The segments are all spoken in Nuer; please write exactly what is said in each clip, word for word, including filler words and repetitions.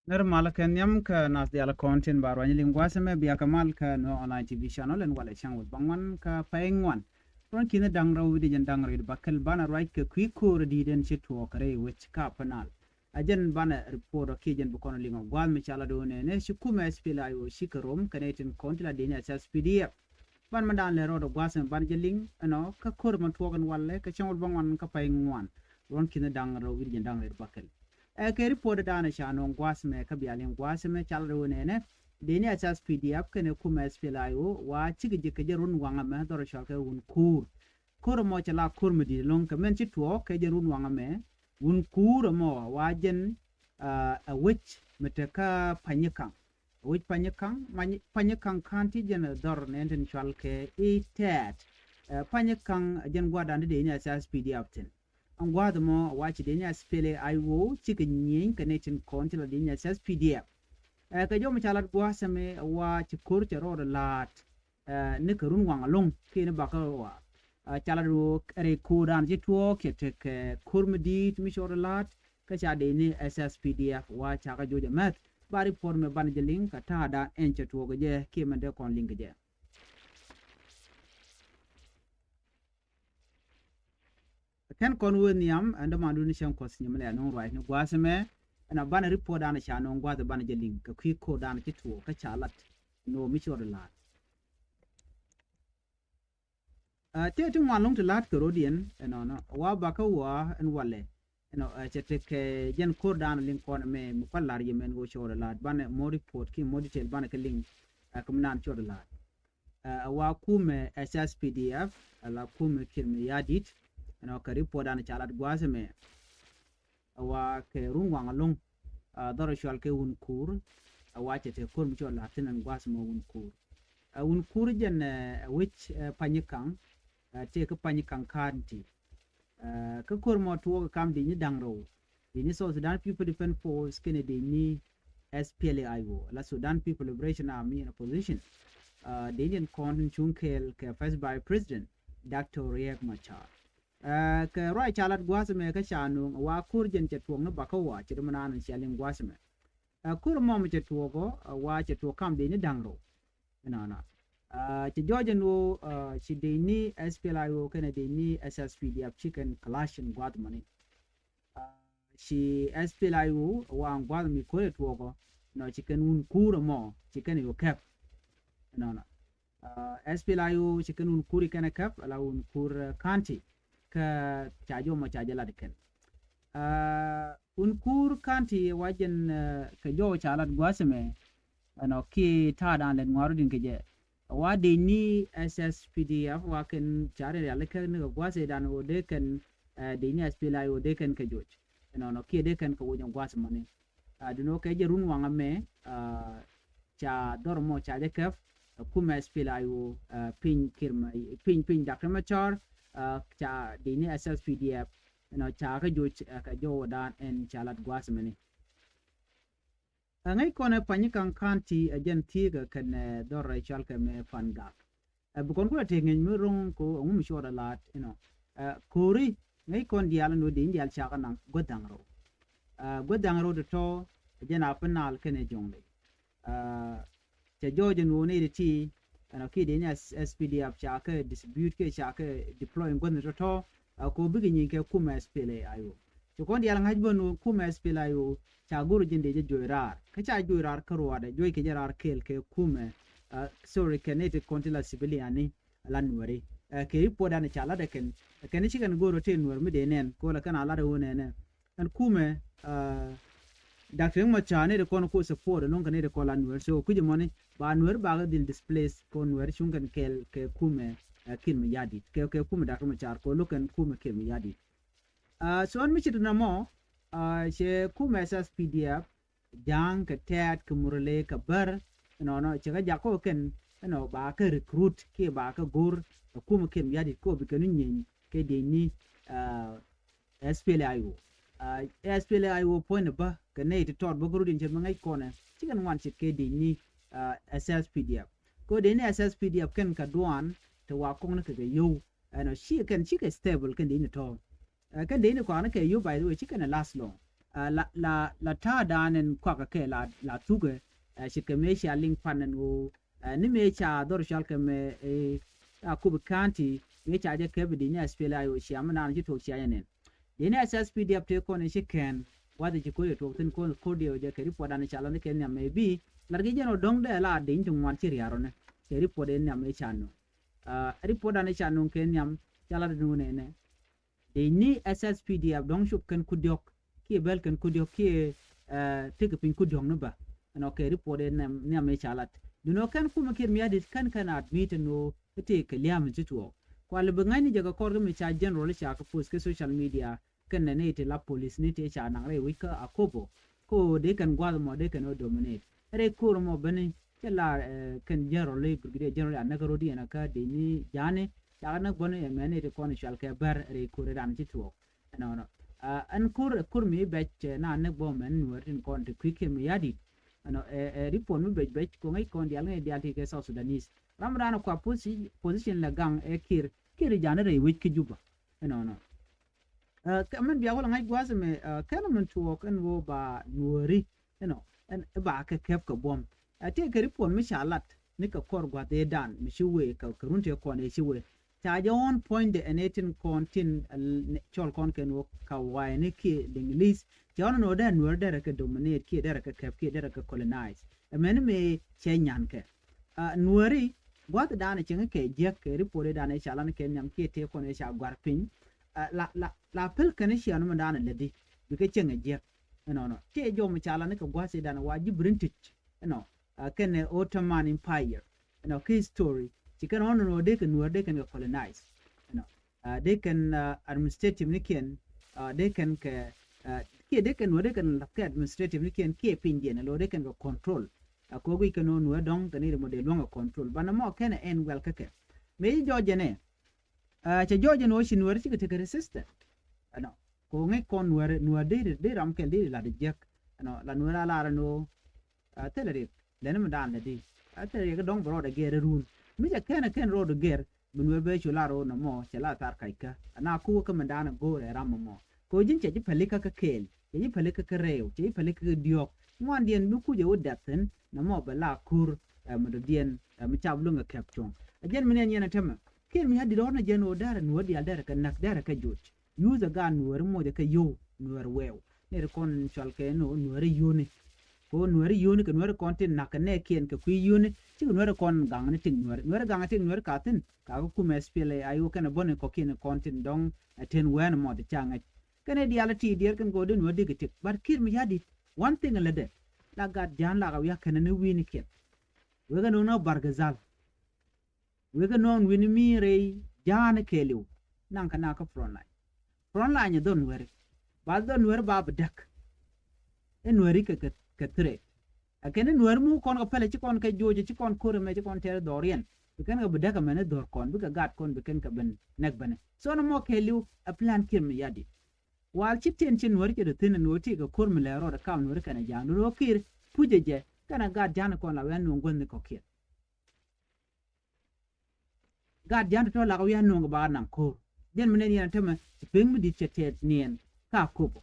Nɛr mal kɛ nhiam kä nath diaal kɔn tin ba ruany liŋ gua̱a̱th ɛmɛ, bia kɛ mal kä Nuer Online T V channel ɛn walɛ cäŋ wä baŋ wan kä pay ŋuan. Ruɔ̱n ki̱n da̱ŋ rɛw wi̱cdɛ jiɛn da̱ŋ rɛw bakɛl banɛ ruac kɛ kui̱ ko̱o̱r di̱i̱t ɛn ci tuɔɔk rɛy wec kä Upper Nile. A jɛn banɛ report ɔ kiɛ jɛn bi kɔn liŋ ɔ gua̱a̱th mi ca la do̱o̱n ɛnɛ ci kumɛ S P L A I O ci kɛ rom kɛ nɛy tin kɔn ti la deni S S P D F. Ban mi da̱a̱n lɛ rɔɔdɛ gua̱a̱th ɛmɛ ban jɛ liŋ ɛnɔ kä ko̱r mɛ tuɔɔk ɛn walɛ kɛ cäŋ wä baŋ wan kä pay ŋuan. Ruɔ̱n ki̱n da̱ŋ rɛw wi̱cdɛ jiɛn da̱ŋ rɛw bakɛl. Ɛ kɛ report da̱a̱n ca nööŋ gua̱a̱th mɛ kä bia liŋ gua̱a̱th mɛ ca la do̱o̱n ɛnɛ. Deni S S P D F kɛnɛ kumɛ S P L A I O wa cikɛ ji̱ kɛ jɛ run waŋ ɛmɛ dhɔr cɔal kɛ wun kuur. Ko̱r ɛmɔ cɛ la ko̱r mi di̱i̱t ɛlɔ̱ŋ kɛ mɛn ci tuɔɔk kɛ jɛ run waŋ ɛmɛ. Wun kuur ɛmɔ wa jɛn ɛ wec mi te kä Panyikaŋ. Ɛ wec Panyikaŋ, Panyikaŋ County jɛn ɛ dhɔr nɛn tin cɔal kɛ i̱ tɛɛt. Ɛ Panyikaŋ ɛ jɛn gua̱a̱r da̱a̱n ti dee ni ɛ S S P D F thin. Ɛn gua̱a̱th ɛmɔ wa ci dee ni ɛ S P L A I O cikɛ nyieny kɛ nɛy tin kɔn ti la dee ni ɛ S S P D F. Ɛ kɛ jɔm ca lat gua̱a̱th ɛmɛ wa ci ko̱r cɛ rɔɔdɛ la̱a̱t. Ɛ ni kɛ run waŋ ɛlɔ̱ŋ kiɛ ni bakä wa. Ɛ ca lat ɣöö rɛy ko̱o̱r da̱a̱n ci tuɔɔk cɛ tekɛ ko̱r mi di̱i̱t mi cɔɔr la̱a̱t kä ca dee ni S S P D F wa ca kä joc ɛmɛth. Ba report mɛ ban jɛ liŋ kä ta̱a̱ da̱a̱n ɛn cɛ tuɔɔk jɛ kiɛ mɛn dee kɔn liŋ kɛ jɛ. Kɛn kɔn wee nhiam ɛn dämandun cäŋ kuɔth nyimɛ lɛ nööŋ ruac ni gua̱a̱th ɛmɛ. Ɛn a banɛ report da̱a̱n ca nööŋ gua̱a̱th ɛ banɛ jɛ liŋ kɛ kui̱ ko̱o̱r da̱a̱n ci tuɔɔk kä ca lat. Nööŋ mi cɔɔr la̱a̱t. Ɛ tëë ti ŋuan lɔ̱ŋ ti la̱a̱t kɛ rɔ̱diɛn ɛnɔnɔ wa bakä wa ɛn walɛ. Ɛnɔ ɛ cɛ tekɛ jɛn ko̱r da̱a̱n liŋ kɔn ɛmɛ mi kua̱l la̱r yɛ mɛn ɣöö cɔɔr la̱a̱t banɛ more report kiɛ more detail banɛ kɛ liŋ. Ɛ kɛ mi naan cɔɔr la̱a̱t. Ɛ wa kumɛ S S P D F ɛ la kumɛ Kiir Mayardit. Ɛnɔ kɛ report da̱a̱n ca lat gua̱a̱th ɛmɛ. Ɛ wa kɛ run waŋ ɛlɔ̱ŋ. Ɛ dhɔrɔ cɔal kɛ wun kuur. Ɛ wa cɛ te ko̱r mi cɔɔr la̱a̱t thin ɛn gua̱a̱th ɛmɔ wun kuur. Ɛ wun kuur jɛn ɛ wec ɛ Panyikaŋ. Ɛ tëë kä Panyikaŋ County. Ɛ kä ko̱r mɔ tuɔɔk kam dee ni da̱ŋ rɛw. Dee ni South Sudan People Defense Force kɛnɛ dee ni S P L A I O la Sudan People Liberation Army and Opposition. Ɛ dee ni ɛn kɔn tin cuŋ kɛɛl kɛ First Vice President Doctor Riek Machar. Ɛ kɛ ruac ca lat gua̱a̱th ɛmɛ kä ca nööŋ ɛ wa ko̱r jɛn cɛ tuɔɔk ni bakä wa cɛ dämɛ naan cɛ liŋ gua̱a̱th ɛmɛ. Ɛ ko̱r mɔ mi cɛ tuɔɔk ɔ ɛ wa cɛ tuɔɔk kam dee ni da̱ŋ rɛw. Ɛnɔnɔ. Ɛ cɛ jɔɔc ɛn ɣöö ɛ ci dee ni S P L A I O kɛnɛ dee ni S S P D F ci kɛn clash ɛn gua̱a̱th mɔni. Ɛ ci S P L A I O wa ɛn gua̱a̱th mi ko̱r ɛ tuɔɔk ɔ nɔ ci kɛn wun kuur ɛmɔ ci kɛn ɛ yɔ kɛp. Ɛnɔnɔ. Ɛ S P L A I O ci kɛn wun kuur i kɛn ɛ kɛp ala wun kuur ɛ county. Kä ca jɔmɔ ca jɛ lat i kɛn. Ɛ wun kuur county wa jɛn ɛ kɛ jɔw ca lat gua̱a̱th ɛmɛ. Ɛnɔ kiɛ ta̱a̱ da̱a̱n lɛt ŋua̱r rɔ̱diɛn kɛ jɛ. Wa dee ni S S P D F wa kɛn ca ri rial kɛ ni kɛ gua̱a̱th ɛ da̱a̱n wä dee kɛn ɛ dee ni S P L A I O dee kɛn kɛ joc. Ɛnɔnɔ kiɛ dee kɛn kɛ woc ɛn gua̱a̱th ɛmɔni. Ɛ duno kɛ jɛ run waŋ ɛmɛ ɛ ca dhɔr mɔ ca jɛ kɛp ɛ kumɛ S P L A I O ɛ piny Kiir May piny piny Doctor Machar ɛ ca dee ni S S P D F. Ɛnɔ ca kä joc ɛ kɛ jɔw da̱a̱n ɛn ca lat gua̱a̱th ɛmɛni. Ɛ ŋäc kɔn ɛ Panyikaŋ County ɛ jɛn thiek ɛ kɛn ɛ dhɔr ɛ cɔal kɛ mɛ Pangak. Ɛ bi kɔn kulɛ tëë ŋi̱ny mi ro̱ŋ ko ɛŋu mi cuɔt ɛ la̱a̱t inɔ. Ɛ ko̱ri ŋäc kɔn diaal ɛn ɣöö dee in diaal cakɛ naŋ guäth da̱ŋ rɛw. Ɛ guäth da̱ŋ rɛw tɔ̱tɔ̱ ɛ jɛn a pä naal kɛnɛ jɔ̱ŋ dee. Ɛ cɛ jɔɔc ɛn ɣöö nɛy ti ti ɛnɔ kiɛ dee ni S P D F cakɛ distribute kiɛ cakɛ deploy in guäth ni tɔ̱tɔ̱. Ɛ ko bikɛ nyieny kɛ kumɛ S P L A I O. Ci kɔn diaal ŋa̱c bä nu kumɛ S P L A I O ca go̱r ji̱n dee jɛ juɔc raar. Kä ca juɔc raar kä ruaadɛ juɔc kɛ jɛ raar kɛɛl kɛ kumɛ. Ɛ sorry kɛ nɛy ti kɔn ti la civilian ni la nuɛri. Ɛ kɛ report dan ca lat ɛ kɛn ɛ kɛn ci kɛn go̱r ɛ tëë nuɛr mi dee nɛn kɛ wä la kɛn a lat ɛ wä nɛnɛ. Ɛn kumɛ ɛ Doctor Riek Machar nɛy ti kɔn ko support ɛlɔ̱ŋ kɛ nɛy ti kɔn la nuɛr so kui̱c ɛmɔni ba nuɛr bakɛ dhil displace kɛ wä nuɛr cuŋ kɛn kɛɛl kɛ kumɛ ɛ Kiir Mayardit kɛ kɛ kumɛ Doctor Machar kɛ wä lo̱k kɛn kumɛ Kiir Mayardit. Ɛ so ɛn mi ci ti nɔmɔ ɛ cɛ kumɛ S S P D F ja̱a̱ŋ kɛ tɛɛt kɛ murle kɛ bär. Ɛnɔnɔ cɛ kɛ jak kɔ kɛn ɛnɔ ba kɛ recruit kiɛ ba kɛ go̱r ɛ kumɛ Kiir Mayardit kɔ bi kɛn ni nyieny kɛ dee ni ɛ S P L A I O. Ɛ S P L A I O puɔ̱ny ni bä kɛ nɛy ti tɔt bä kɛ rut in cɛ mi ŋäc kɔnɛ ci kɛn ŋuan cit kɛ dee ni ɛ S S P D F. Kɔ dee ni S S P D F kɛn kɛ duan ti wa kɔŋ ni kɛ kɛ yio̱w. Ɛnɔ ci kɛn ci kɛ stable kɛn dee ni tɔ̱. Ɛ kɛn dee ni kɔaŋ ni kɛ yio̱w by the way ci kɛn ɛ last long. la la la ta̱a̱ da̱a̱n ɛn kuakä kɛ la la thukɛ. Ci kɛ mëë cia liŋ pan ɛn ɣöö ni mëë ca dhɔr cɔal kɛ mɛ Akobo County mëë ca jɛ kɛp di ni SPLA-IO cia mi naan ci tuɔɔk cia jɛ nɛn. Di ni SSPDF tëë kɔn ci kɛn gua̱th ci koc ɛ tuɔɔk thi̱n kɔn ko̱r diɛ wä jɛ kɛ report dan ca la ni kɛ nhiam mɛ bi lat kɛ jɛn ɔ dɔ̱ŋ dee la deny ti ŋuan ci ria̱r ɔ ni kɛ report in nhiam mëë ca nöŋ. Report dan ca nöŋ kɛ nhiam ca la di nöŋ nɛnɛ. Dec ni SSPDF dɔ̱ŋ cop kɛn ku diɔ̱k kiɛ bɛl kɛn ku diɔ̱k kiɛ tekɛ piny ku diɔ̱k ni bä. Ɛnɔ kɛ report ɛ nhiam mëë ca lat. Duundɛ ɣöö kɛn kumɛ Kiir Mayardit kɛn kɛn admit ɛn ɣöö ɛ tëë kɛ lia̱a̱m in ci tuɔɔk. Kual bi ŋa̱cni jɛ kɛ kɔr kä mi ca general ca kɛ post kɛ social media kɛn nɛ ni ti la police ni ti ca naŋ rɛy wec kä Akobo. Kä ɣöö dee kɛn gua̱th ɛmɔ dee kɛn ɣä dominate rɛy ko̱r ɛmɔ beni cɛ la kɛn general, brigadier general a näk rot yɛn kä dec ni ja̱a̱ni. Cakɛ näk bäni ɛmɛni ti kɔn cual kɛ bär rɛy ko̱r ɛ dan ci tuɔɔk. Ɛnɔnɔ ɛn ko̱r ɛ ko̱r mi bɛc na näk bä mɛn nuäär tin kɔn ti kui̱ Kiir Mayardit. Ɛnɔ ɛ report mi bɛc bɛc koŋ i̱ kɔn dial ŋäc dial ti kɛ South Sudanese ram dan kua position lɛ gaŋ ɛ Kiir Kiir ja̱a̱ni rɛy wec kä Juba. Ɛnɔnɔ kɛ mɛn bia wä lɛ ŋa̱c gua̱a̱th ɛmɛ kɛn min tuɔɔk ɛn ɣöö ba nuääri ɛnɔ ɛn ba kɛ kɛp kɛ buɔ̱m. Ɛ tëë kɛ report mi ca lat ni kɛ kɔr gua̱th ëëdan mi ci wee kɛ run tëë kɔn ëë ci wee ca jɛ ɣɔ̱n puɔ̱nydɛ ɛn ëë tin kɔn tin cɔl kɔn kɛn ɣöö ka wa̱a̱ ni kiɛ Liŋli̱th cɛ ɣɔ̱n ɛn ɣöö dee nuäär derɛ kɛ dominate kiɛ derɛ kɛ kɛp kiɛ derɛ kɛ colonize. Ɛmɛni mëë cɛ nyankɛ nuääri gua̱th dan cieŋ kɛ jiäk kɛ report ëëdan ëë ca lat ni kɛ nhiam kiɛ tëë kɔn ëë ca gua̱r piny. La la la pil kɛn cian mi dan lätdi bikɛ cieŋ ɛ jiäk. Ɛnɔnɔ tëë jɔw mi ca la ni kɛ gua̱th idan wa ji̱ British ɛnɔ kɛn Ottoman Empire. Ɛnɔ kɛ history ci kɛn ɣɔn nɔ dee kɛ nuäär dee kɛn kɛ colonize. Ɛnɔ dee kɛn administrative ni kiɛn dee kɛn kɛ kiɛ dee kɛn nuäär dee kɛn lath kɛ administrative ni kiɛn kiɛ piny diɛn ɛlɔ dee kɛn kɛ control. Kɛ ɣöö guic kɛn ɣöö nuäär dɔ̱ŋ kɛn i̱ ri mɔ dee luäŋ kɛ control banɛ mɔ kɛn ɛ ɛn wɛl kä kɛ mëë ji̱ jɔɔc jɛn ɛ. Cɛ jɔɔc ɛn ɣöö ci nuäär cikɛ tekɛ resistant. Ɛnɔ kɛ ɣöö ŋäc kɔn nuäär nuäär dee dee ram kɛl dee lat jiäk. Ɛnɔ la nuäär a lar ɛn ɣöö thilɛ riɛk lɛn mi daan lɛ di. Thilɛ riɛk dɔ̱ŋ bi rɔɔdɛ gɛr ɛ run mi cɛ kɛn ɛ kɛn rɔɔdɛ gɛr. Mi nuäär bɛ cu lar ɣöö nɔmɔ cɛ la thar ka̱ckä ɛn a ko̱ kä mi daan ɛ go̱o̱r ɛ ram ɛmɔ. Kɛ ɣöö ji̱n cɛ ji̱ pälikä kä kɛɛl cɛ ji̱ pälikä kä rɛɛw cɛ ji̱ pälikä kä diɔ̱ɔ̱k. Ŋuandiɛn mi kucɛ wä dɛth thi̱n nɔmɔ bɛ la ko̱r ɛ mi dɔ̱diɛn ɛ mi cap luäŋ ɛ kɛp cuɔ̱ŋ. Ɛ jɛn mi nɛn yɛn ɛ tämɛ Kiir Mayardit ɣɔ̱n ɛ jɛn ɣöö dɛrɛ nuäär diaal dɛrɛ kɛ näk dɛrɛ kɛ joc. Yuuth ɛ gaat nuääri moc ɛ kɛ yio̱w nuäär wɛɛw. Nɛy ti kɔn cual kɛ ni ɣöö nuääri yio̱ni. Kɛ ɣöö nuääri yio̱ni kɛ nuääri kɔn ti na̱k kɛ nɛɛkiɛn kɛ kui̱ yio̱ni cikɛ nuääri kɔn gaŋ ni tik nuääri nuääri gaŋ ni tik nuääri ka thi̱n. Ka kä kumɛ SPLA-IO kɛnɛ bäni kɔ̱kiɛn kɔn tin dɔ̱ŋ ɛ ten wɛɛn mɔ ti ca ŋäc. Kɛnɛ diaal ti diɛɛr kɛn kɛ ɣöö dee nuääri dee kɛ tik but Kiir Mayardit one thing lätdɛ. La gat ja̱a̱n lakɛ wiak kɛnɛ ni wi̱i̱nikiɛn. Wekɛ no̱o̱ŋ ni Bargazal. Wekɛ nɔŋ wi̱ni mi rɛy ja̱a̱n kɛɛliw. Naŋ kɛ na kä front line. Front line ɛ dhɔn nuääri ba dhɔn nuääri ba bi däk. Ɛ nuääri kɛ kɛ threat. Ɛ kɛn ɛ nuääri mi kɔn kɛ pɛlɛ ci kɔn kɛ joc ci kɔn ko̱r ɛmɛ ci kɔn tɛr dhɔriɛn. Bi kɛn kɛ bi däk ɛmɛn ɛ dhɔr kɔn bikɛ gat kɔn bi kɛn kɛ ben nɛk bɛnɛ so nɔmɔ kɛɛliw. Ɛ plan Kiir Mayardit. Wal ci tin ci nuääri cɛ dee thi̱n ɛ nuɔ̱ɔ̱r ti kɛ ko̱r mi lɛ rɔɔdɛ kam nuääri kɛn ɛ ja̱a̱n nuɔ̱ɔ̱r Kiir pucɛ jɛ kɛn ɛ gat ja̱a̱n kɔn la wɛn nuɔ̱ɔ̱ŋ guäthni kɔ̱kiɛn. Gat ja̱a̱n tɔ̱tɔ̱ lak wi̱i̱ a nuɔ̱ŋ kɛ ba naŋ ko̱o̱r. Jɛn mi nɛn yɛn a tämɛ ci pek mi di̱t cɛ tɛth niɛn ka Akobo.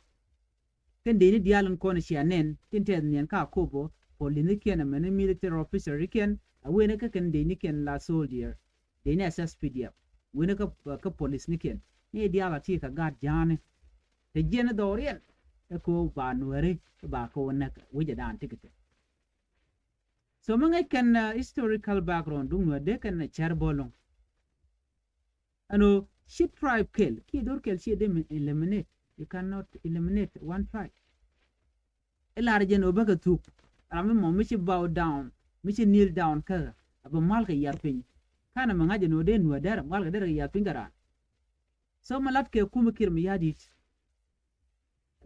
Kɛn dee ni diaal in kɔn cia nɛn tin tɛth niɛn ka Akobo. Police ni kiɛn a mɛn ni military officer ni kiɛn a wen kä kɛn dee ni kiɛn la soldier. Dee ni SSPDF wen kä police ni kiɛn ni diaal a ti kɛ gat ja̱a̱ni. Te jiɛn ni dhɔriɛn ɛ ko̱o̱r ba nuääri ba ko̱o̱r näk wi̱cɛ daan ti kɛ tɛ. So mi ŋäc kɛn historical background duŋ nuäär dee kɛn cär bä loŋ. Ɛn ɣöö ci tribe kɛl kiɛ do̱r kɛl ci dee eliminate. You cannot eliminate one tribe. Ilar jɛn ɣöö bäkɛ thuk ram mi mɔ mi ci bow down mi ci kneel down kä a bɛ mal kɛ yiath piny. Kanɛ mi ŋa̱c jɛn ɣöö dee nuäär dɛr mal kɛ dɛr kɛ yiath piny kɛ raan. So mi lat kɛ kumɛ Kiir Mayardit.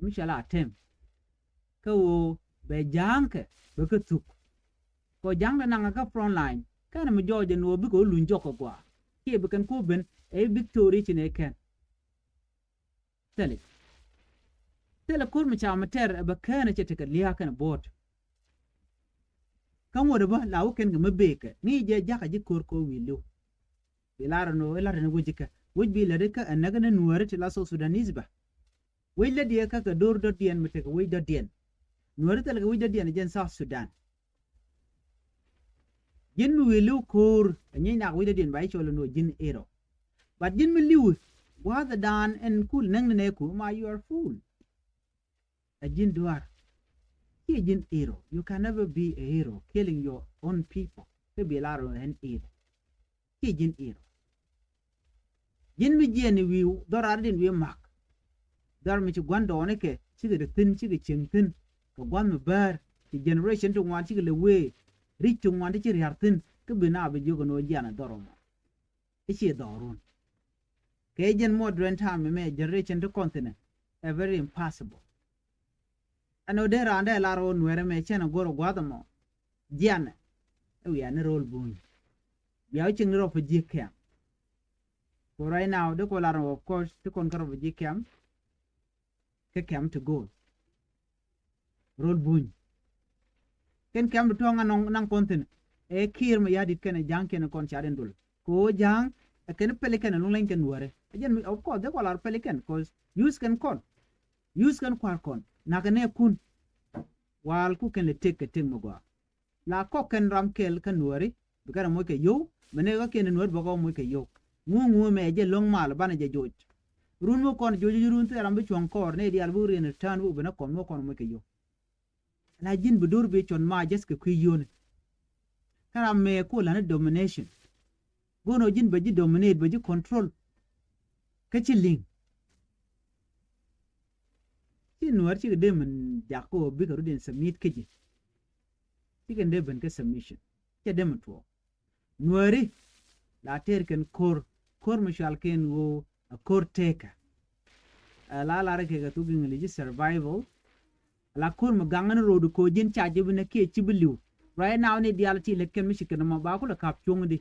Mi cɛ la tem kä ɣöö bɛ ja̱a̱ŋkɛ bɛ kä thuk. Kɔ ja̱a̱ŋdɛ naŋ kä front line kɛnɛ mi jɔɔc ɛn ɣöö bikɛ wä luny jɔk kɛ gua̱a̱ kiɛ bi kɛn ku ben ɛ victory ci nɛ kɛn. Thilɛ thilɛ ko̱r mi ca mi tɛr ɛ bɛ kɛn ɛ cɛ tekɛ lia̱a̱ kɛn ɛ bo̱o̱t. Kä ŋuɔ̱t ɛ bä la wä kɛn kɛ mi bëëkɛ ŋi̱i̱c jɛ jakä ji̱ ko̱r kɛ wä wi̱i̱ li̱w. Bi lar ɛn ɣöö ilat ɛn wec ikä wec bi lät ikä ɛ näk ɛn nuääri ti la South Sudanese bä. Wec lätdiɛn kä kɛ do̱r dɔ̱diɛn mi tekɛ wec dɔ̱diɛn. Nuääri thilɛ kɛ wec dɔ̱diɛn ɛ jɛn South Sudan. Ji̱n mi wi̱i̱ li̱w ko̱o̱r ɛ nyieeny nak wec dɔ̱diɛn ba ji̱ cɔl ɛn ɣöö ji̱n hero. But ji̱n mi li̱w gua̱a̱thdan ɛn kul näŋni nɛɛku ma, you are fool. Ɛ ji̱n duaar. Ciɛ ji̱n hero. You can never be a hero killing your own people. Kä bi lar ɛn hero. Ciɛ ji̱n hero. Ji̱n mi jiɛɛn i̱ wi̱i̱ dhɔr raar di̱n wi̱i̱ ma̱k. Dhɔr mi ci gua̱n dɔɔnikɛ cikɛ te thi̱n, cikɛ cieŋ thi̱n. Kɛ gua̱n mi bäär ci generation ti ŋuan cikɛ lɛ wee. Ri̱c ti ŋuan ti ci ria̱r thi̱n kä bi na bi jiök ɛn ɣöö jiɛɛn ɛ dhɔr ɔmɔ. I̱ ci dhɔrun. Kɛ jɛn modern time mɛ generation ti kɔn thi̱n ɛ very impossible. Ɛn ɣöö dee raan dee lar ɣöö Nuɛrɛ mɛ cɛn ɛ go̱r ɛ gua̱a̱th ɛmɔ. Jianɛ ɛ wiaa ni ro̱l buny. Bia wä cieŋ ni refugee camp. Ko right now dee kɔ lar ɣöö of course ti kɔn kä refugee camp. Kä camp ti go̱o̱l ro̱l buny. Kɛn kɛm bi tuɔ̱ŋ anɔŋ naŋ kɔn thi̱n. Ɛ Kiir Mayardit kɛnɛ ja̱a̱ŋ kiɛn kɔn ca den dul. Kɛ ɣöö ja̱a̱ŋ ɛ kɛn pɛli kɛn ɛ luŋ leny kɛn Nuäärɛ. Ɛ jɛn mi, of course dee kɔ lar pɛli kɛn, 'cause use kɛn kɔn. Use kɛn kua̱r kɔn. Nakä nɛ kun. Wal ku kɛn lɛ tëk kɛ tëk mi gɔaa. La kɔk kɛn ram kɛl kä Nuääri, bi kɛn ram moc kɛ yio̱w, mɛ nɛ ɣä kiɛn Nuääri bä kɛ moc kɛ yio̱w. Ŋu ŋu mɛ jɛ lo̱ŋ mal banɛ jɛ joc. Run mi kɔn joc ji̱ run thil ram bi cuɔ̱ŋ kɔɔr, nɛ diaal bi rin return bi ben ɛ kɔn mi kɔn moc kɛ yio̱w. La ji̱n bi do̱r bi cuɔ̱n ma just kɛ kui̱ yio̱ni. Kä ram mɛ ku la ni domination. Go̱o̱n ɔ ji̱n bɛ ji̱ dominate, bɛ ji̱ control. Kä ci li̱ŋ. Ci Nuäär cikɛ dee min jak kä ɣöö bikɛ rut in submit kä ji̱. Cikɛ dee ben kä submission. Cɛ dee min tuɔɔk. Nuääri la tëër kɛn ko̱r, ko̱r mi cual kɛn ɣöö a ko̱r tëëkä. Ɛ la lar kɛ kɛ thuk English survival. La ko̱r mi gaŋ ni ro̱o̱du ko̱ ji̱n ca ji̱ bi nɛ kiɛ ci bi li̱w. Right now ni diaal ti lät kɛn mi ci kɛn mɔ ba kulɛ kap cuɔ̱ŋdi.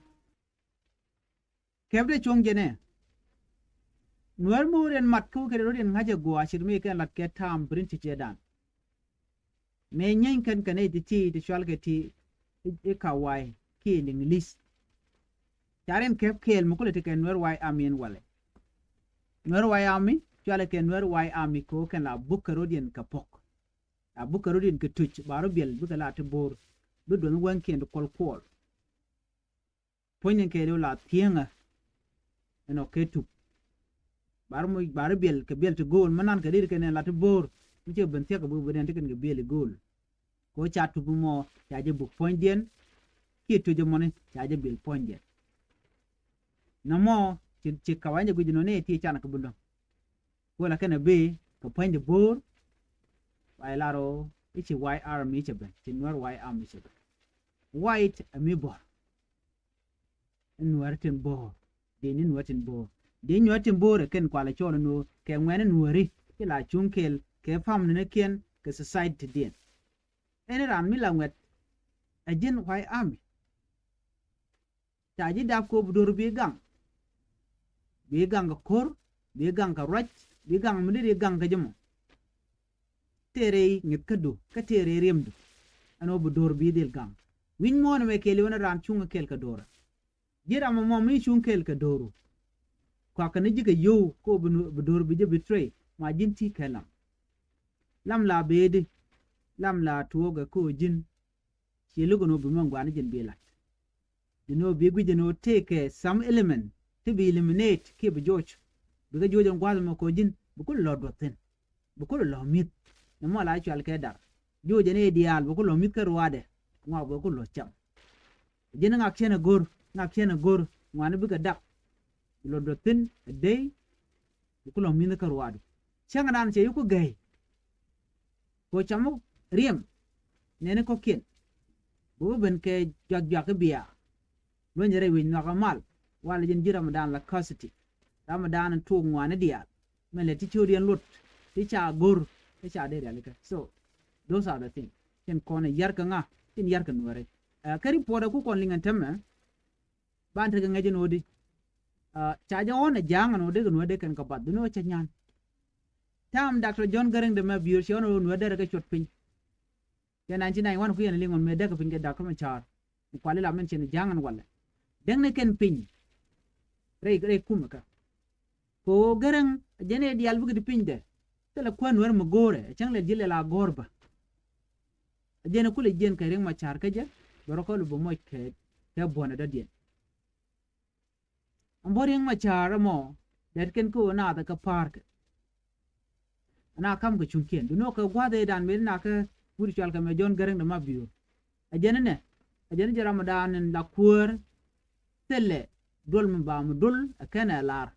Kɛp dee cuɔ̱ŋ jɛnɛ. Nuäär mi wä riɛn mat kä wä kɛ rɔ riɛn ŋa̱cä gua̱a̱ cir mi kɛn lat kɛ ta̱a̱m bi rin ti ciɛ dan. Mëë nyieeny kɛn kɛn i̱ ti ti ti cual kɛ ti i̱, i̱ Kawai kiɛ Liŋli̱th. Ca rin kɛp kɛɛl mi kulɛ ti kɛ Nuer White Army in walɛ. Nuer White Army cualɛ kɛ Nuer White Army kɛ ɣöö kɛn la buk kɛ rɔ̱diɛn kɛ pɔk. La buk kɛ rɔ̱diɛn kɛ tuc ba rɔ biɛl bikɛ la ti bo̱o̱r. Bi duɔth wäŋkiɛn ti kuɔl kuɔl. Puɔ̱ny ni kɛɛliw la thi̱eŋä. Ɛn ɔ kɛ tup. Bar muc bar biɛl kɛ biɛl ti go̱o̱l mi nan kɛ rir kɛn ɛn la ti bo̱o̱r. Mi cɛ ben thiäk kɛ buk ben ɛn ti kɛn kɛ biɛl i̱ go̱o̱l. Kɛ ɣöö ca tup mɔ ca jɛ buk puɔ̱nydiɛn. Kiɛ tuc ɛmɔni ca jɛ biɛl puɔ̱nydiɛn. Nɔmɔ ci, ci Kawai jɛ guic nɔ ni ti can kɛ bi dɔ̱ŋ. Kuɔlɛ kɛn a bi kɛ puɔ̱ny di bo̱o̱r. Wa ilar ɔ i̱ ci White Army cɛ ben, ci Nuer White Army cɛ ben. White a mi bo̱r. Nuäär tin bo̱r. Di ni Nuäär tin bo̱r. Di Nuäär tin bo̱r ɛ kɛn kualɛ cɔl ni kɛ ŋuɛn Nuääri. Ci la cuŋ kɛl kɛ family ni kiɛn kɛ society diɛn. Ɛn ran mi la ŋuɛt. Ɛ ji̱n White Army. Ca ji̱ dap kop do̱r bi gaŋ. Bi gaŋ kɛ ko̱r, bi gaŋ kɛ ruac, bi gaŋ mi dee gaŋ kɛ jɛ mɔ. Tëë rɛy ŋi̱th kädu kä tëë rɛy riɛmdu. Ɛn ɣöö bi do̱r bi dhil gaŋ. Wi̱ny muɔ̱ɔ̱n ɛmɛ kɛɛliw ni raan cuŋ kɛɛl kɛ do̱r. Ji̱ ram ɛmɔ mi cuŋ kɛɛl kɛ do̱ru. Kuakä ni ji̱ kɛ yio̱w kä ɣöö bi do̱r bi jɛ betray ma ji̱n ti kɛ lam. Lam la bëëdi. Lam la tuɔɔkɛ kä ɣöö ji̱n. Ciɛ lo̱k ɛn ɣöö bi mɛn gua̱a̱ni ji̱n bi la̱t. Ji̱n ɣöö bi gui̱c ɛn ɣöö tëëkɛ some element ti bi eliminate kiɛ bi joc. Bikɛ joc ɛn gua̱a̱th ɛmɔ kɛ ɣöö ji̱n bi kulɛ lɔ duɔth thi̱n. Bi kulɛ lɔ mi̱th. Nɛmɔ la cual kɛ dar. Joc ɛn ëë diaal bi kulɛ lɔ mi̱th kä ruaadɛ. Ŋɔak bi kulɛ lɔ cam. Ji̱n ŋak cɛn ɛ go̱r, ŋak cɛn ɛ go̱r ŋuani bikɛ dak. Bi lɔ duɔth thi̱n ɛ dey. Bi kulɛ lɔ mi̱th kä ruaadu. Cäŋ ɛnan cɛ yuk ku gɛy. Kɛ ɣöö camuk riɛm nɛni kɔ̱kiɛn. Bi wä ben kɛ juak juak i̱ bia. Luɔ̱nyɛ rɛy wec nhɔakä mal. Walɛ jɛn ji̱ Ramadan la custody. Ramadan in tuuk ŋuani diaal. Mɛ lɛ ti ciötdiɛn luɔt ti ca go̱r ti ca dee rialikä. So those are the things. Tin kɔn ɛ yar kɛ ŋa tin yar kɛ Nuääri. Ɛ kä report ɛ ku kɔn liŋ ɛn tämɛ. Ban tekɛ ŋäc ɛn ɣöödi. Ca jɛ ɣɔ̱n ɛ ja̱a̱ŋ ɛn ɣöö dee kɛ Nuäär dee kɛn kɛ bath bi ni ɣöö cä nyan. Ta̱a̱m Doctor John Garang de mɛ biöör cɛ ɣɔ̱n ɛ ɣöö Nuäär derɛ kɛ cuɔt piny. Cɛ nineteen ninety-one ku yɛn ɛ liŋ ɣɔn mëë däk kɛ piny kɛ Doctor Machar. Kuali la mɛn cɛ ni ja̱a̱ŋ ɛn walɛ däk ni kɛn piny. Rɛy rɛy kumɛ kä. Kɛ ɣöö Garang jɛn ɛ diaal bikɛ ti pinydɛ. Thilɛ kuäär Nuäär mi go̱o̱rɛ, ɛ cäŋ lɛ ji̱ lɛ la gɔ̱r bä. Ɛ jɛn kulɛ jiɛn kɛ Riek Machar kä jɛ, bɛ rɔ kɔl bɛ moc kɛ, kɛ buɔ̱nɛ dɔ̱diɛn. Ɛn buɔ̱n Riek Machar ɛmɔ, dɛt kɛn kä ɣöö naath ɛ kä pa̱a̱r kɛ. Ɛn a kam kɛ cuŋkiɛn. Duŋni ɣöö kɛ gua̱a̱th ëëdan mëë na kä wut cual kɛ mɛ John Garang de Mabior. Ɛ jɛn inɛ, ɛ jɛn jɛ ramdan in la kuäär thilɛ duɔl mi ba mi duɔl ɛ kɛn ɛ lar.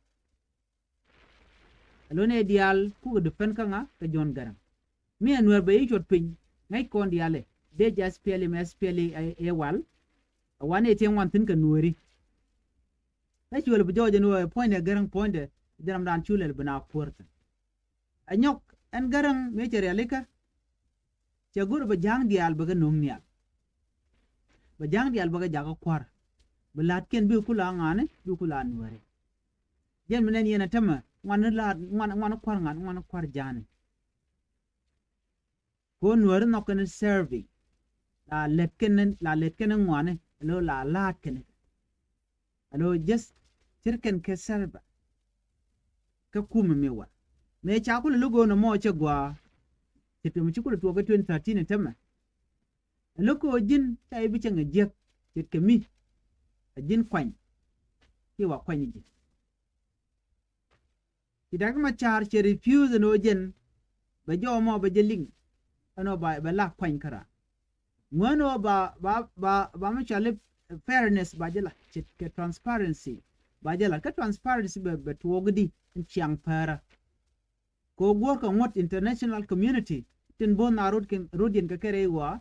Ɛ lo̱n ɛ diaal kukɛ depend kä ŋa, kä John Garang. Mi ɛ Nuäär bɛ i̱ cuɔt piny, ŋäc kɔn diaal ɛ dee jɛ S P L M, S P L A ɛ wal. Ɛ wan ɛ tiɛŋ wan thi̱n kɛ Nuääri. Ɛ cuɛl bi jɔɔc ɛn ɣöö ɛ puɔ̱nydɛ Garang puɔ̱nydɛ, jɛ ramdan cu lɛl bi na kuäär thi̱n. Ɛ nyɔk ɛn Garang mëë cɛ rialikä, cɛ go̱r bɛ ja̱a̱ŋ diaal bɛ kɛ no̱o̱ŋ nhial. Bɛ ja̱a̱ŋ diaal bɛ kɛ jakä kua̱r. Bɛ la̱tkiɛn bikɛ kula ŋa̱a̱ni, bikɛ kula Nuääri. Jɛn mi nɛn yɛn ɛ tämɛ, ŋuan la̱a̱t, ŋuan, ŋuan kua̱r ŋa̱a̱n, ŋuan kua̱r ja̱a̱ni. Ko Nuääri nhɔk kɛn serving. La lɛt kɛn, la lɛt kɛn ŋuani, alo la la̱a̱t kɛn. Alo just cir kɛn kɛ server. Kä kumɛ mi wal. Mëë ca kulɛ lo̱k ɣöö nɔmɔ cɛ gɔaa. Cɛ tɛmɛ ci kulɛ tuɔɔk kä twenty thirteen in tämɛ. Ɛ lo̱k ɣöö ji̱n ca i̱ bi cɛ ŋɛ jiäk ce̱tkɛ mi. Ɛ ji̱n kuany. Ci wa kuany ji̱. Ci Dr. Machar cɛ refuse ɛn ɣöö jɛn bɛ jɔw mɔ bɛ jɛ liŋ. Ɛn ɣöö ba bɛ la kuany kära. Ŋuän ɣöö ba, ba, ba, ba mi cɔal i̱ fairness ba jɛ la, ce̱tkɛ transparency ba jɛ la. Kä transparency bɛ, bɛ tuɔɔk di in ciaŋ pärä. Kɛ ɣöö guɔ̱rkɛ ŋuɔ̱t international community tin bo̱o̱th na rot kɛn, rot yɛn kɛ kɛ rɛy ɣɔaa.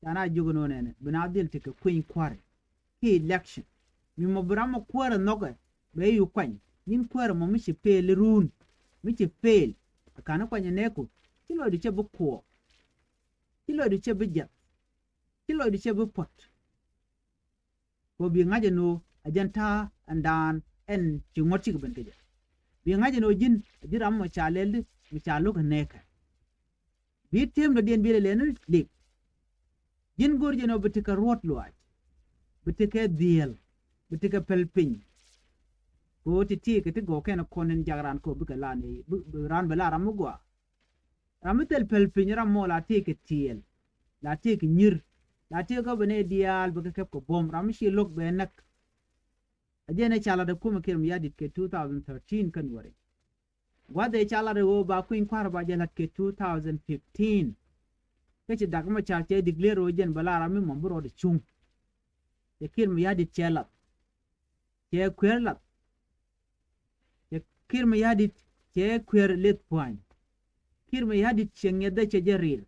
Ca na jiök ɛn ɣöö nɛnɛ bi na dhil tekɛ kueny kua̱ri ki election. Mi mɔ bi ram mɔ kuäärä nhɔkɛ bɛ i̱ kuany. Nyin kuäärä mɔ mi ci pel i̱ ruun, mi ci pel. Ɛ ka̱n i̱ kuany ɛ nɛɛku. Ci lɔcdu cɛ bi kuɔɔk. Ci lɔcdu cɛ bi jiath. Ci lɔcdu cɛ bi puɔ̱t. Kɛ ɣöö bi ŋa̱c ɛn ɣöö ɛ jɛn ta̱a̱ ɛn daan ɛn ci ŋuɔ̱t cikɛ ben kɛ jɛ. Bi ŋa̱c ɛn ɣöö ji̱n ɛ ji̱ ram mɔ ca lɛl di mi ca lo̱k ɛ nɛɛkɛ. Bi ti̱em dɔ̱diɛn bi lɛ lɛn lik. Ji̱n go̱r jɛn ɣöö bi tekɛ ruɔ̱t luaac. Bi tekɛ dhieel. Bi tekɛ päl piny. Kɛ ɣöö ti ti kɛ ti gɔw kɛn kɔn in jak raan kɛ ɣöö bikɛ la ni, bi, bi raan bɛ la ram mi gɔaa. Ram mi thil päl piny ram mɔ la tëëkɛ tiɛɛl, la tëëkɛ nyir, la tëëkɛ bɛ nɛy diaal bɛ kɛ kɛp kɛ buɔ̱m, ram mi ci lo̱k bɛ näk. A jɛn ɛ ca lat ɛ kumɛ Kiir Mayardit kɛ two thousand thirteen kä Nuääri. Gua̱th ɛ ca lat ɛ ɣöö ba kueny kua̱r ba jɛ la̱t kɛ two thousand fifteen. Kä ci Dr. Machar cɛ declare ɣöö jɛn bɛ la ram mi mɔm bi rɔɔdɛ cuŋ. Cɛ Kiir Mayardit cɛ lath. Cɛ kuer lath. Cɛ Kiir Mayardit cɛ kuer lith pua̱ny. Kiir Mayardit cɛ ŋiɛth dee cɛ jɛ rir.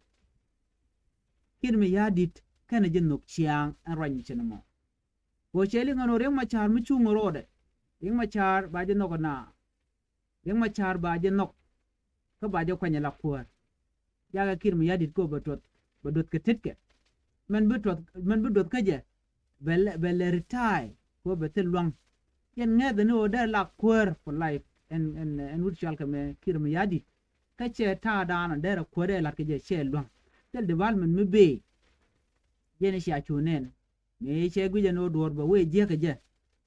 Kiir Mayardit kɛnɛ jɛ nhök ciaŋ ɛn ruany cɛ ni mɔ. Kɛ ɣöö cɛ liŋ ɛn ɣöö Riek Machar mi cuŋ rɔɔdɛ. Riek Machar ba jɛ nhɔk ɛna. Riek Machar ba jɛ nhɔk. Kä ba jɛ kuany ala kuäär. Jakɛ Kiir Mayardit kɛ ɣöö bɛ tuɔth, bɛ duɔth kɛ tetkɛ. Mɛn bi tuɔth, mɛn bi duɔth kä jɛ bɛ lɛ, bɛ lɛ retire kɛ ɣöö bɛ thil luaŋ. Yɛn ŋɛ̈th ni ɣöö dee la kuäär for life. Ɛn, ɛn, ɛn wut cɔal kɛ mɛ Kiir Mayardit. Kä cɛ ta̱a̱ daanɔ dee rɛ kuäär dee la̱t kɛ jɛ cɛ luaŋ. Thil development mi bëë. Jɛn i̱ cia cu nɛn. Mëë cɛ guic ɛn ɣöö duɔ̱ɔ̱r bɛ wee jiäk kä jɛ.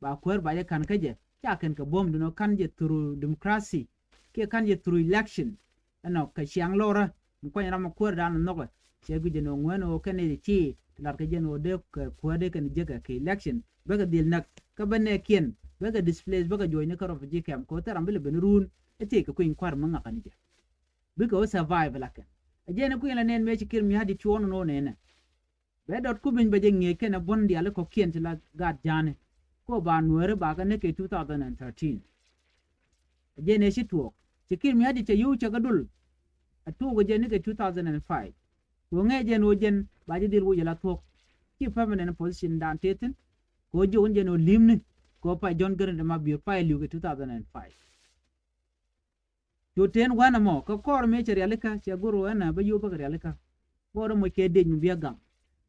Ba kuäär ba jɛ ka̱n kä jɛ ca kɛn kɛ buɔ̱m dun ɔ ka̱n jɛ through democracy. Kiɛ ka̱n jɛ through election. Ɛnɔ kɛ ciaŋ lorä mi kuany ram ɔ kuäär dan ɔ nhɔkɛ. Cɛ guic ɛn ɣöö ŋuɛn ɣöö kɛn nɛy ti ti lat kɛ jɛ ɛn ɣöö dee kɛ kuäär dee kɛn jiäk kɛ election. Bäkɛ dhil näk kä bä nɛɛkiɛn bäkɛ displace bäkɛ juɔ̱cni kä refugee camp kɛ ɣöö thil ram bi lɛ ben ruun. Ɛ tëëkɛ kueny kua̱r mi ŋa̱kä ni jɛ. Bikɛ ɣöö survive la kɛn. Ɛ jɛn ɛ kui̱n la nɛn mëë ci Kiir Mayardit cuɔ̱ɔ̱ŋ ni nɔ nɛnɛ. Bɛ dɔt ku biny bɛ jɛ ŋi̱eec kɛnɛ buɔ̱n diaal kɔ̱kiɛn ti la gaat ja̱a̱ni. Kɔ ba Nuääri ba kɛ ni kɛ two thousand and thirteen. Ɛ jɛn ɛ ci tuɔɔk ci Kiir Mayardit cɛ yio̱w cɛ kɛ dul. Ɛ tuɔɔk ɛ jɛn ni kɛ two thousand and five. Kɛ ŋɛɛ jɛn ɣöö jɛn ba jɛ dhil woc ɛ la thuɔ̱k. Ci permanent position dan tëë thi̱n. Kɛ ɣöö jiök ni jɛn ɣöö li̱mni kɛ ɣöö pay John Garang de Mabior pay li̱w kɛ two thousand and five. Cu ten gua̱n ɛmɔ kä kɔr mëë cɛ rialikä cɛ go̱r ɣöö ɛn ɛ bä yio̱w bä kɛ rialikä. Kɔr ɛmɔ cɛ dec mi biɛ gaŋ.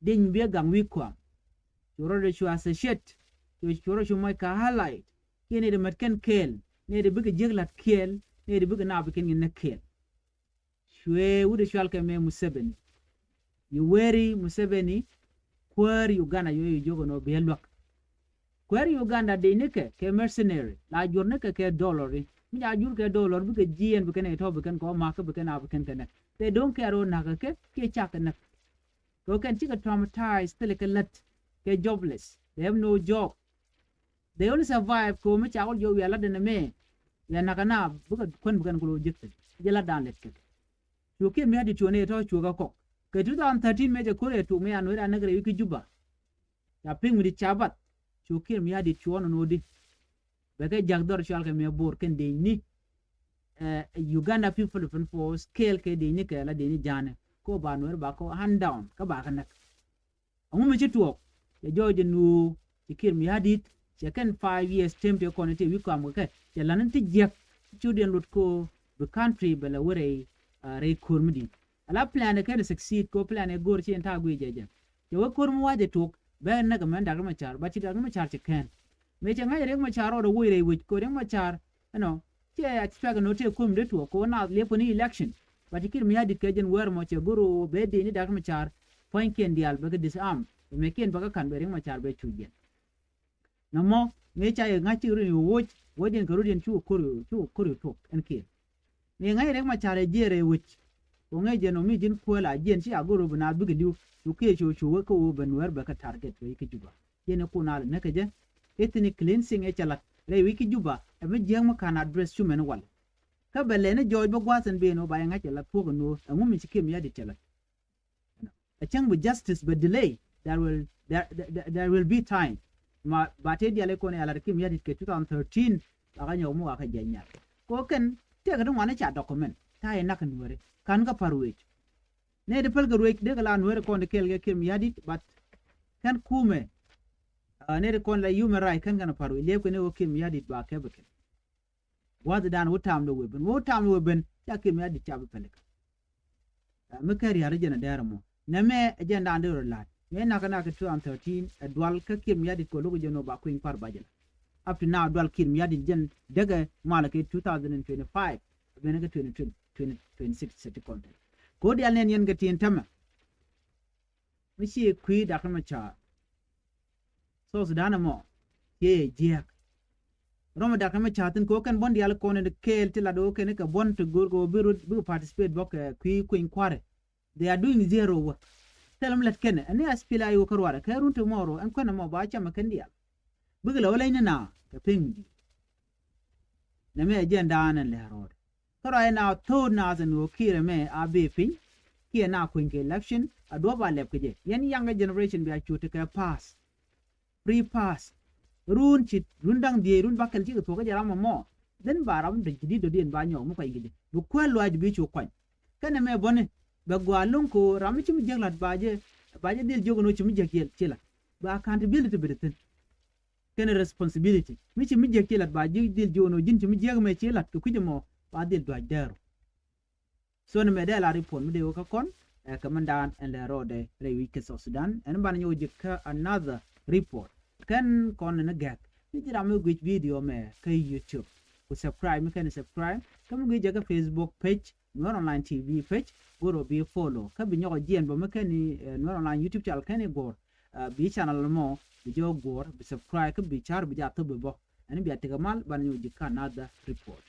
Dec mi biɛ gaŋ wi̱i̱ kɔam. Cu rɔ dee cu associate. Cu, cu rɔ cu mɔc kɛ allied. Kiɛ nɛy ti mät kɛn kɛɛl. Nɛy ti bikɛ jiäk la̱t kɛɛl. Nɛy ti bikɛ naap kɛn kɛn nɛ kɛɛl. Cuɛ wut ɛ cual kɛ mɛ Museveni. Yoweri Museveni kuäär Uganda yɔ yɛ jiök ɛn ɣöö biɛ luäk. Kuäär Uganda dec nikɛ kɛ mercenary la juɔr nikɛ kɛ dollar i̱. Mi ca jur kɛ dollar bikɛ jiɛn bikɛ nɛ tɔ̱ bikɛn kɔ makä bikɛn a bikɛn kɛ näk. They don't care ɔ nakä kɛ kiɛ cakɛ näk. Kɛ kɛn cikɛ traumatized thilɛ kɛ lät kɛ jobless. They have no job. They only survive kɛ mi ca wä jɔw wiɛ lat dɛn mɛ. Wiɛ nakä na bikɛ kuän bikɛn kulo jik thil jɛ lat dan lät kɛ. Cuɔ Kiir Mayardit cuɔ nɛ tɔ̱ cuɔ kɛ kɔk kɛ two thousand thirteen mɛ jɛ ko̱r ɛ tuk mɛ an wee dan näk rɛy wi̱c ki Juba. Ca piŋ mi di ca bath. Cu Kiir Mayardit cuɔ̱ɔ̱n nɔ di. Bɛ kɛ jak dhɔr cual kɛ miɛ Bor kɛn dec ni. Uganda People Defense Force kɛɛl kɛ dec ni kɛ la dec ni ja̱a̱nɛ ko ba Nuɛr ba kɔ hand down kä ba kɛ näk. Aŋu mi ci tuɔɔk cɛ jɔɔc jɛ nuɔɔ ci Kiir Mayardit cɛ kɛn five years tem tëë kɔn tëë wi̱i̱ kɔam kɛ kɛ cɛ la̱n ti jiäk. Ci cu diɛn lot ko bi country bɛ lɛ wä rɛy rɛy ko̱r mi di̱i̱t. Ala plan ɛ kɛn succeed ko plan ɛ go̱o̱r ci ɛn ta̱a̱ guic jɛ jɛ. Cɛ wä ko̱r mi wa̱cɛ tuɔk bɛ näk ɛmɛn Dak Riɛk Macar ba ci Dak Riɛk Macar cɛ kɛn. Mëë cɛ ŋa̱c Riɛk Macar rɔɔdɛ woc rɛy wec ko Riɛk Macar ɛnɔ cɛ a ci cuak ɛn ɣöö tëë ko̱r mi dee tuɔk ko naath liep kɔn i̱ election. Ba ci Kiir Mayardit kɛ jɛn wɛr mɔ cɛ go̱r ɣöö bɛ dee ni Dak Riɛk Macar pua̱nykiɛn diaal bɛ kɛ disarm. Bɛ mëë kiɛn bɛ kɛ ka̱n bɛ Riɛk Macar bɛ cuc jɛn. Nɔmɔ mëë ca yɛ ŋa̱c cik run i̱ woc woc in kɛ rut in cukɛ ko̱r cukɛ ko̱r i̱ tuɔk ɛn Kiir. Mëë ŋa̱c Riɛk Macar ɛ jiɛɛr ɛ wec. Kɛ ŋäc jɛn ɔ mi ji̱n kuäl a jiɛn ci a go̱r ɔ bi naath bikɛ li̱w cu kiɛ cu cu wek kä wä ben wɛr bɛ kɛ target rɛy ki Juba. Jiɛn ɛ kun a lɛ näk kɛ jɛ. Ethnic cleansing ɛ cɛ la̱t rɛy wi̱c ki Juba ɛ mi jiääk mi ka̱n address cu mɛn wal. Kä bɛ lɛni jɔɔc bä gua̱a̱th ɛn ben ɔ ba yɛ ŋa̱c ɛ la̱t thuɔ̱k ɛn ɣöö ɛŋu mi ci Kiir Mayardit cɛ la̱t. A cäŋ bi justice bɛ delay. There will there, there, there will be time. Ma ba tëë dial ikɔn ya lat Kiir Mayardit kɛ two thousand thirteen. Ba ka nyɔk mi wa kɛ jiɛc nyal. Ko kɛn tëëkɛ ti ŋuan i̱ ca document ta̱a̱ inak in weri ka̱n kä pa̱r wec. Nɛ ti päl kɛ ruec dee kɛ la nueeri kɔn ti kɛɛl kɛ Kiir Mayardit but kɛn kumɛ. Nɛ ti kɔn la human right kɛn kɛn pa̱r wec liɛp kɛn i̱ wä Kiir Mayardit ba kɛp ikɛn. Gua̱thdan wä tamdɛ wee ben wä tamdɛ wee ben ca Kiir Mayardit ca bi päl ikɛn. Mi kɛ ria̱r jɛn a dɛɛr ɛmɔ nɛmɛ ɛ jɛn da̱a̱n dee rɔ la̱t. Mëë nakä nakä two thousand thirteen ɛ dual kä Kiir Mayardit kɛ lo̱k jɛn ɔ ba kui̱ny kua̱r bacɛ la. Up to now dual Kiir Mayardit jɛn däkɛ malɛ kɛ two thousand and twenty-five. Ɛ ben kä twenty twenty, twenty twenty-six sɛ ti kɔn tɛn. Kɛ ɣöö dial nɛn yɛn kɛ tin tämɛ. Mi ci kui̱ Dak Riɛk Macar. South Sudan ɛmɔ ciɛ yɛ jiääk. Rɔm ɛ Dak Riɛk Macar thi̱n kɛ ɣöö kɛn buɔ̱n diaal kɔn in kɛɛl ti lat ɣöö kɛn kɛ buɔ̱n ti go̱o̱r kɛ ɣöö bi rut bikɛ participate bä kɛ kui̱ kui̱ny kua̱rɛ. They are doing zero work. Thilɛ mi lät kɛnɛ ɛn ni SPLA-IO kä ruarɛ kɛ run ti mɔɔr ɣöö ɛn kuɛn ɛmɔ ba cam ɛ kɛn diaal. Bikɛ lɛ wä leny ni na kɛ pi̱ŋ di̱i̱t. Nɛmɛ ɛ jɛn da̱a̱n ɛn lɛ rɔɔdɛ. Kä ruac ɛ na tho̱o̱t naath ɛn ɣöö Kiir ɛmɛ a bee piny. Kiɛ na kuny kɛ election a duɔ̱p a lɛp kɛ jɛ yɛn younger generation bia cu tekɛ pass. Free pass. Run ci run da̱ŋ dhieec run bakɛl cikɛ thuɔ̱k kä jɛ ram ɛmɔ. Dhin ba ram dec ci di̱t dɔ̱diɛn ba nyɔk mi kuany kɛ jɛ bi kuäär luaac bi cu kuany. Kɛnɛ mɛ bɔni bɛ gɔaa lo̱ŋ ko ram mi ci mi jiäk la̱t ba jɛ ba jɛ dhil jiök ɛn ɣöö ci mi jiäk ci la̱t. Ba accountability bi di thi̱n. Kɛnɛ responsibility mi ci mi jiäk ci la̱t ba ji̱ dhil jiök ɛn ɣöö ji̱n ci mi jiäk mɛ ci la̱t kɛ kui̱c ɛmɔ ba dhil dua̱c dɛɛru. So ni mɛ dee la report mi dee wä kä kɔn. Ɛ kɛ mɛn daan ɛn lɛ rɔɔdɛ rɛy wi̱c kɛ South Sudan ɛn banɛ nyɔk ji̱ kä another report. Kɛn kɔn ni gɛk ni ji̱ ram mi guic video mɛ kä YouTube. Ku subscribe mi kɛn subscribe kä mi guic jɛ kä Facebook page Nuer Online T V page. Go̱r ɔ bi follow kä bi nyɔk jiɛn bä mi kɛn ni Nuer Online YouTube channel kɛn ni go̱r. Bi channel mɔ bi jɛ go̱r bi subscribe kä bi car bi jɛ a thop bi bä. Ɛn bi a tekɛ mal banɛ nyɔk ji̱ kä another report.